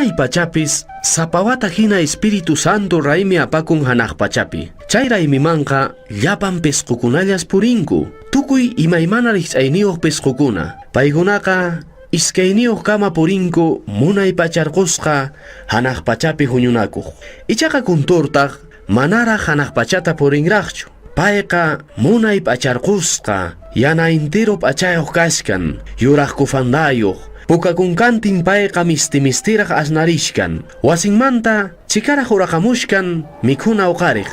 Unay pachapis sapa wata hina Espíritu Santo raymi apakun hanaq pachapi. Chay raymimanqa llapan pisqukunallas purinku. Tukuy imaymana rikch'ayniyuq pisqukuna. Paykunaqa iskayniyuq kama purinku munay pacharqusqa hanaq pachapi huñunakuq. Ichaqa kunturtaq manaraq hanaq pachata purinraqchu. Payqa munay p'acharqusqa, yana intiro p'achayuq kashkan, yuraq kufandayuq, puka kunkantin payqa misti-mistiraq asnarishkan. Wasinmanta chikaraq uraqamushkan mikhuna uqariq.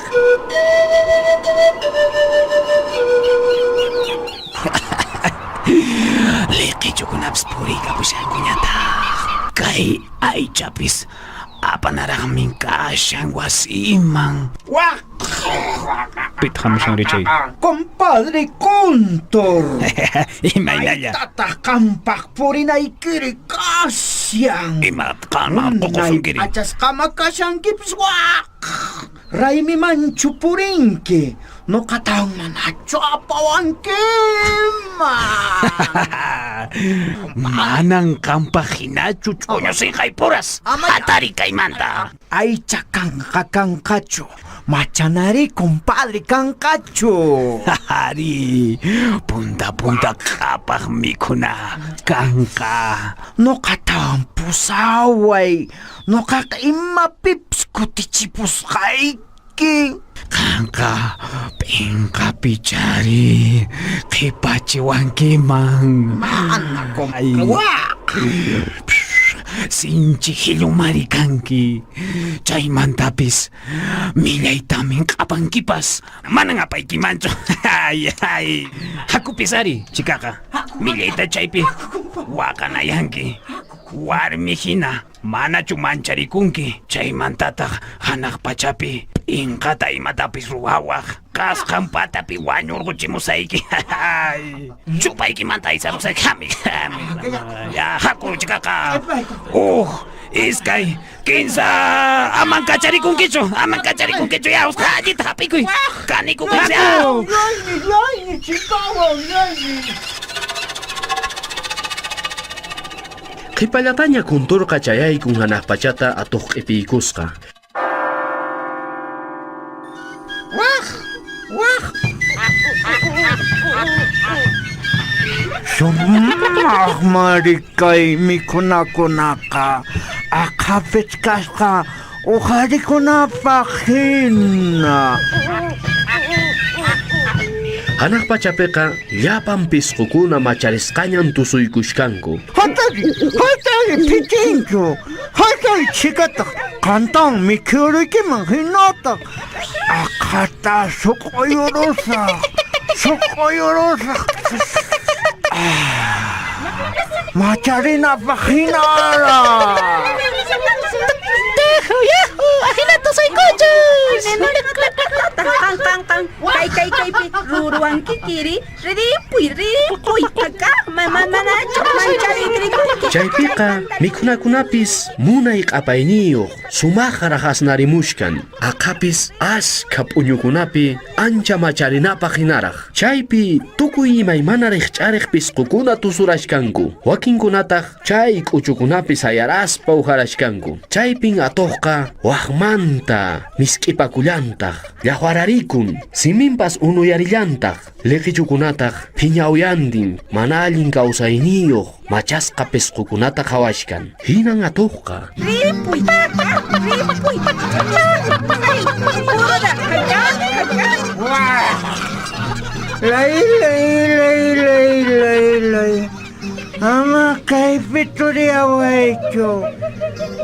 Liqichukunapis puriykapushankuñataq. Kay aychapis apanaraqmi kashan wasiman. Pitaq hamushanri chay? Compadre Kuntur. Imaynalla. Maytataq qampaq purinaykiri kashan? Imat qanman qukusunkiri? P'achasqama kashankipis waq. Raymimanchu purinki? Nuqatawan manachu apawankiman? Manan qampaq hinachu ch'uñu sinqay puras. Hatari kaymanta. Aycha kanqa kanqachu. Machanari compadre kanqachu. Ari, punta punta qhapaq mikhuna kanqa. Nuqatawan pusaway. Nuqaqa imapipis kutichipusqayki. Qanqa p'inqapichari qhipachiwankiman. Mana compadre. Sinchi hillumari kanki. Chaymantapis millaytamin q'apankipas. Manan apaykimanchu. Ay, ay. Hakupis ari, chikaqa. Millayta chaypi waqanayanki. Warmi hina manachu mancharikunki. Chaymantataq hanaq pachapi p'inqata imatapis ruwawaq. Qasqan patapi wañurquchimusayki. Chupaykimanta aysarusayki. Hami, hami. Ya, haku chikaqa. Uj, iskay, kinsa. Aman kacharikunkichu, aman kacharikunkichu. Ya, allita hap'ikuy. Kanikukunsi. Laymi, laymi, chikawan, laymi. Qhipallataña kunturqa chayaykun hanaq pachata atuq q'ipiykusqa. Waq, waq. Sumaq kay mikhunakunaqa aqhapis kasqa uqharikunapaq hina. Hanaq pachapiqa llapan pisqukuna macharisqañan tusuykushkanku. Hatari, hatari phichinchu. Hatari chhikataq qantawan mikhuruykiman hinataq aqhata suq'uyurusaq, suq'uyurusaq. Macharinapaq hinaraq. Tahu, yahu, ajinata tusuykuchus. Qan, qan, qan. Kay, kay, kaypi ruruwankikiri. Ripuy, ripuy. Acá, manachu mancharikunki. Chaypiqa mikhunakunapis munay q'apayniyuq sumaqraq asnarimushkan. Aqhapis ashkha p'uñukunapi ancha macharinapaq hinaraq. Chaypi tukuy imaymana riqch'ariq pisqukuna tusurashkanku. Wakinkunataq chay k'uchukunapi sayaraspa ujarashkanku. Chaypin atuqqa waqmanta misk'ipakullantaq, llaqwararikun, siminpas unuyarillantaq. Liqichukunataq phiñawyantin mana allin kawsayniyuq machasqa pisqukunata qhawashkan. Hinan atuqqa. Ripuy, ripuy. Lay, lay, lay, lay, lay, lay. Ama kaypi turiyawaychu.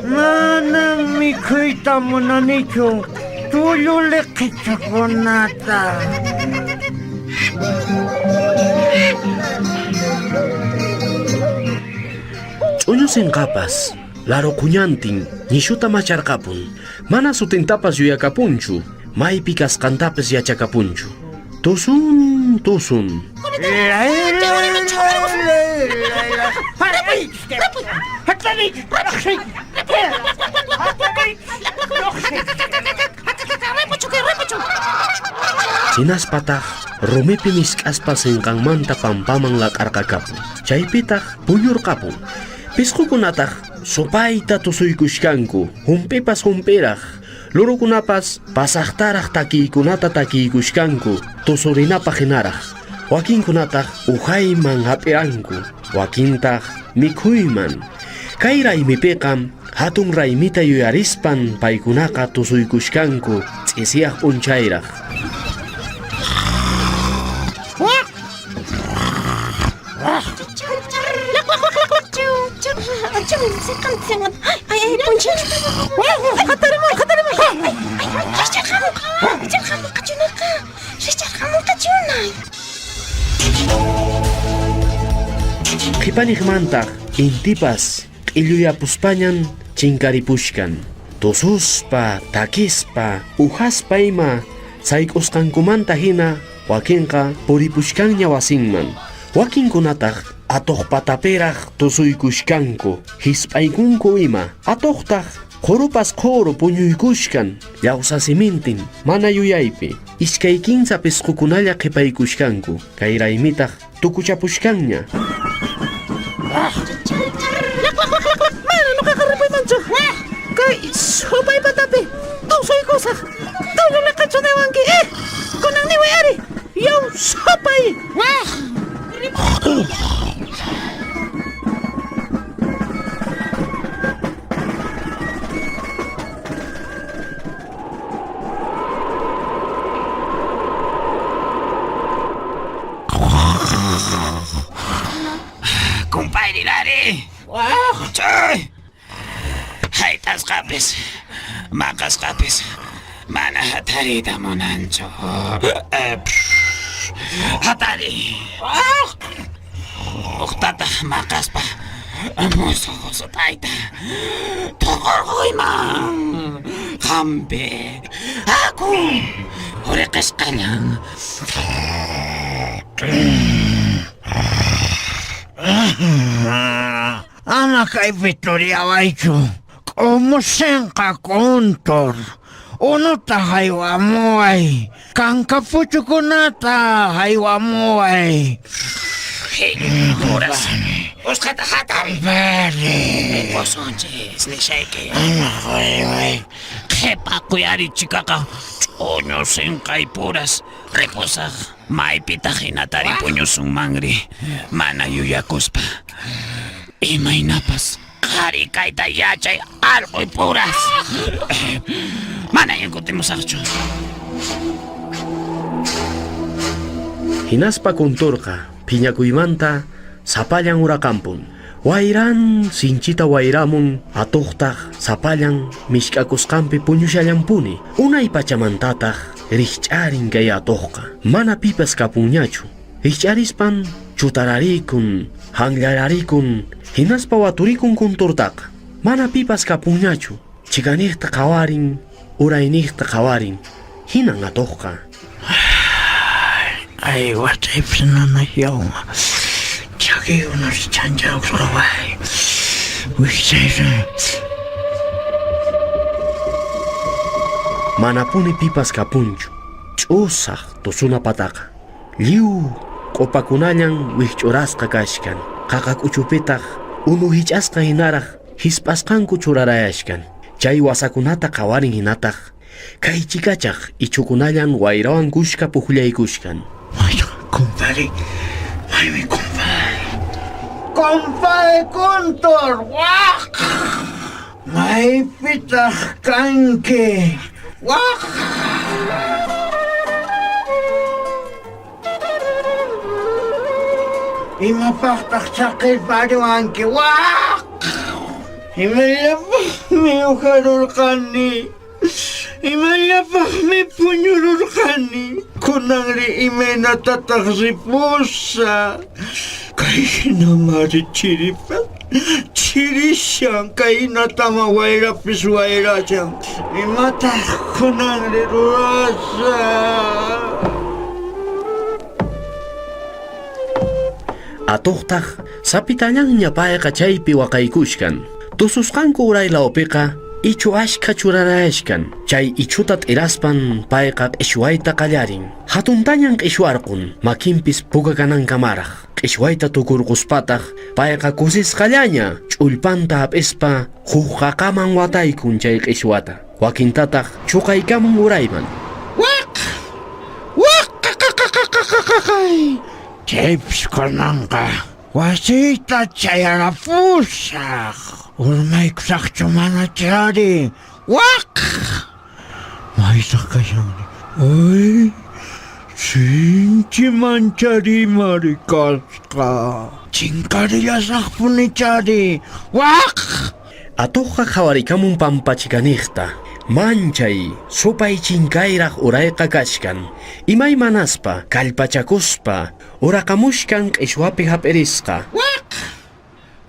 Manam mikhuyta munanichu tullu liqichakunata. Ch'uñu sinqapas laruquñantin nishuta macharqapun. Mana sutintapas yuyakapunchu, maypi kasqantapis yachakapunchu. Tusun, tusun. Lay, lay, lay, lay, lay. Hinaspataq rumipi misk'aspa sinqanmanta pampaman laq'arqakapun. Chaypitaq puñurqapun. Pisqukunataq Supayta tusuykushkanku, hump'ipas hump'iraq. Lurukunapas pasaqtaraq takiykunata takiykushkanku, tusurinapaq hinaraq. Wakinkunataq uhayman hap'iranku, wakintaq mikhuyman. Kay raymipiqa hatun raymita yuyarispan paykunaqa tusuykushkanku ch'isiyaq p'unchayraq. Qhipaniqmantaq intipas q'illuyapuspañan chinkaripushkan. Tususpa, takispa, uhaspa ima sayk'usqankumanta hina wakinqa puripushkanña wasinman. Wakinkunataq atuq patapiraq tusuykushkanku, hisp'aykunku ima. Atuqtaq qhurupas qhuru puñuykushkan, llawsasimintin, mana yuyaypi. Iskay kinsa pisqukunalla qhipaykushkanku, kay raymitaq tukuchapushkanña. Mana nuqaqa ripuymanchu. Kay supay patapi tusuykusaq. Tullu liqachu niwanki, eh? Kunan niway ari. Yaw supay. Kumpayri lari. Chay. Haytasqapis, maqasqapis mana hatariyta munanchu. Hatari. Uqtataq maqaspa musuq supayta tuqurquyman. Hampi. Haku. Uriqisqallan. Ama kaypi turiyawaychu. K'umusenqa kuntur. Unuta haywamuway. Kanka puchukunata haywamuway. Puras. Usqhata hatari. Compadre. Ripusunchis nishayki. Ama qoyway. Qhipakuy ari chikaqa ch'uñu sinqay puras. Ripusaq. Maypitaq hinatari puñusunmanri. Mana yuyakuspa. Imaynapas qhari kayta yachay allquy puras. Manaña kutimusaqchu. Hinaspa kunturqa phiñakuymanta sapallan uraqampun. Wayran sinchita wayramun, atuqtaq sapallan mishk'akusqanpi puñushallampuni. Unay pachamantataq rikch'arin kay atuqqa. Mana pipas kapunñachu. Rikch'arispan chutararikun, hanllararikun, hinaspa waturikun kunturtaqa. Mana pipas kapunñachu. Chikaniqta qhawarin, urayniqta qhawarin. Hinan atuqqa. Ay, wataypis nanayawma. Chakiykunas chanchawsqaway. Wikchayta. Manapuni pipas kapunchu. Ch'usaq tusuna pataqa. Lliw q'upakunallan wikch'urasqa kashkan. Qaqa k'uchupitaq unu hich'asqa hinaraq hisp'asqanku churarayashkan. Chay wasakunata qhawarin hinataq kay chikachaq ichhukunallan wayrawan kushka puqllaykushkan. Ay, compadre. Ay, mi compadre. Compadre kuntur. Waq. Maypitaq kanki. Waq. Imapaqtaq saqirpariwanki. Waq. Imallapaqmi ujarurqani. Imallapaqmi puñururqani. Kunanri imaynatataq ripusa. Kay hinamari chiripas chirishan kayhinatama wayrapis wayrachan. Imataq kunanri rurasaq. Atuqtaq sapitallanña payqa chaypi waqaykushkan. Tususqanku uraylawpiqa Ichhu ashkha churarayashkan. Chay ichhuta t'iraspan payqa q'ishwayta qallarin. Hatuntañan q'ishwarqun, makinpis puka kanankamaraq. Q'ishwayta tukurquspataq payqa kusisqallaña ch'ullpanta hap'ispa huk qaqaman wataykun chay q'ishwata. Wakintataq chuqaykamun urayman. Waq! Waq! Qaqaqaqaqaqaqay! Chaypis kunanqa wasiyta chayarapusaq. Urmaykusaqchu mana chari. Waq! Maytaq kashanri? Ay! Sinchi mancharimari kasqa. Chinkarillasaqpuni chari. Waq! Atuqqa qhawarikamun pampachikaniqta. Manchay, supay chinkayraq urayqa kachkan. Imaymanaspa, kallpachakuspa, uraqamushkan q'ishwapi hap'irisqa. Waq!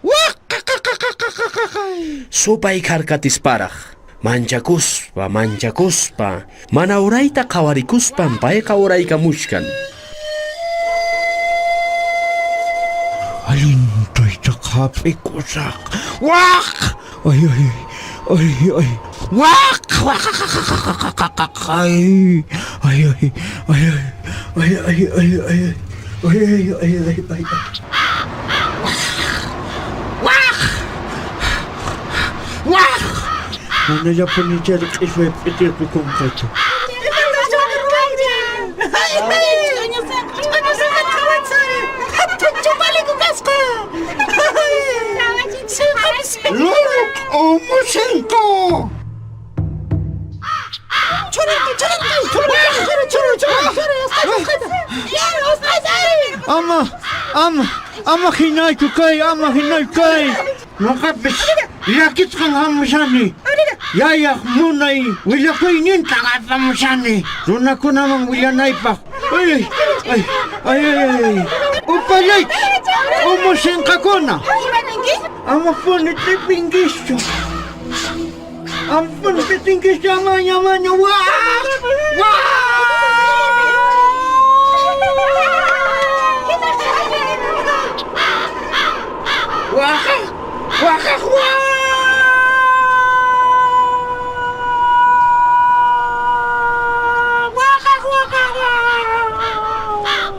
Waq! Qaqaqaqaqaqaqay! Supay kharkatisparaq, manchakuspa, manchakuspa, mana urayta qhawarikuspan payqa uraykamushkan. Allintaytaqa hap'ikusaq. Waq! Ay, ay, ay, ay. Waq! Waqaqaqaqaqaqaqay! Ay, ay, ay, ay, ay, ay, ay, ay, ay, ay, ay, ay. Waq! Waq! Manallapuni chari q'ishway p'itirqukunqachu. Loro k'umusinqa! Ama, ama, ama hinachu kay, ama hinachu kay. Noqapis llakisqan hamushani. Yayaq munay willakuyninta apamushani. Runakunaman willanaypaq. Ay, ay, ay, ay, ay. Upallaychis, umusinqakuna. Amapuni t'ipinkischu. Amapuni t'ipinkischu, amaña, amaña. Waq! Waq! Waqaq! Waqaq! Waq! Waqaq! Waqaq! Waq!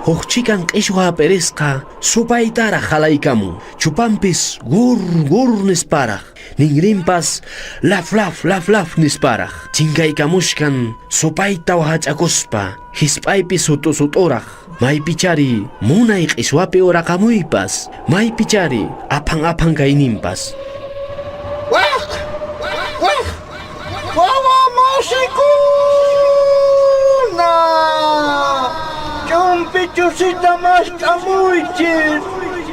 Huk chikan q'ishwa hap'irisqa supaytaraq halaykamun. Chupanpis gur gur nisparaq, ninrinpas laf laf laf laf nisparaq. Chinkaykamushkan supayta wahach'akuspa, hisp'aypi sut'u sut'uraq. Maypichari munay q'ishwapi uraqamuypas, maypichari aphan aphan kayninpas. Waq! Waq! Wawa masikuna! Ch'umpichusita mask'amuychis!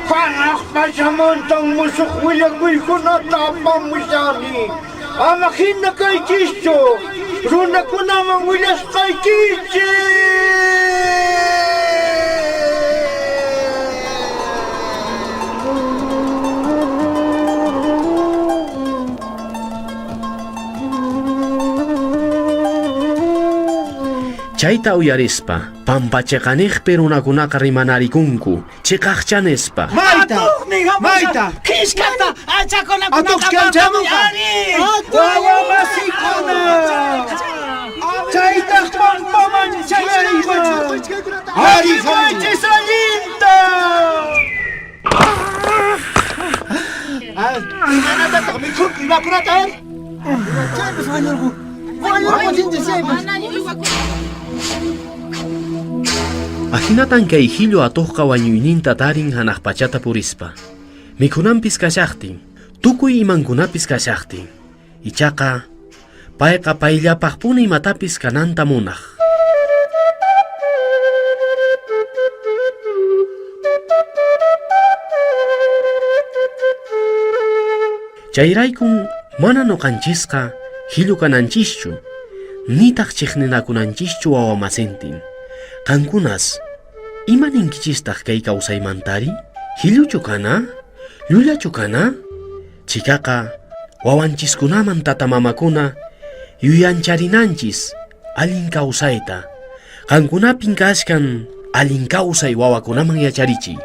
Hanaq pachamantan musuq willakuykunata apamushani. Ama hina kaychischu! Runakunaman willasqaykichis! Chayta uyarispa, pampachiqaniqpi runakunaqa rimanarikunku, chiqaqcha nispa. Mayta! Mayta! Kishkata Atuq kanchamunqa! Wawa masikuna! Chaytaq pampaman chayayman! Ari kaychis allinta! Imanatataq mikhunki imakunata ari? Chaypis wañurqu. Wañurqu chaypis. Ahinatan kay hillu atuqqa wañuyninta tarin hanaq pachata purispa. Mikhunanpis kashaqtin, tukuy imankunapis kashaqtin. Ichaqa payqa payllapaqpuni imatapis kananta munaq. Chayraykun mana nuqanchisqa hillu kananchischu, nitaq chiqninakunanchischu wawamasintin. Qankunas, ima ninkichistaq kay kawsaymantari? Hilluchu kana? Llullachu kana? Chikaqa wawanchiskunaman tatamamakuna yuyancharinanchis allin kawsayta. Qankunapin kashkan allin kawsay wawakunaman yacharichiy.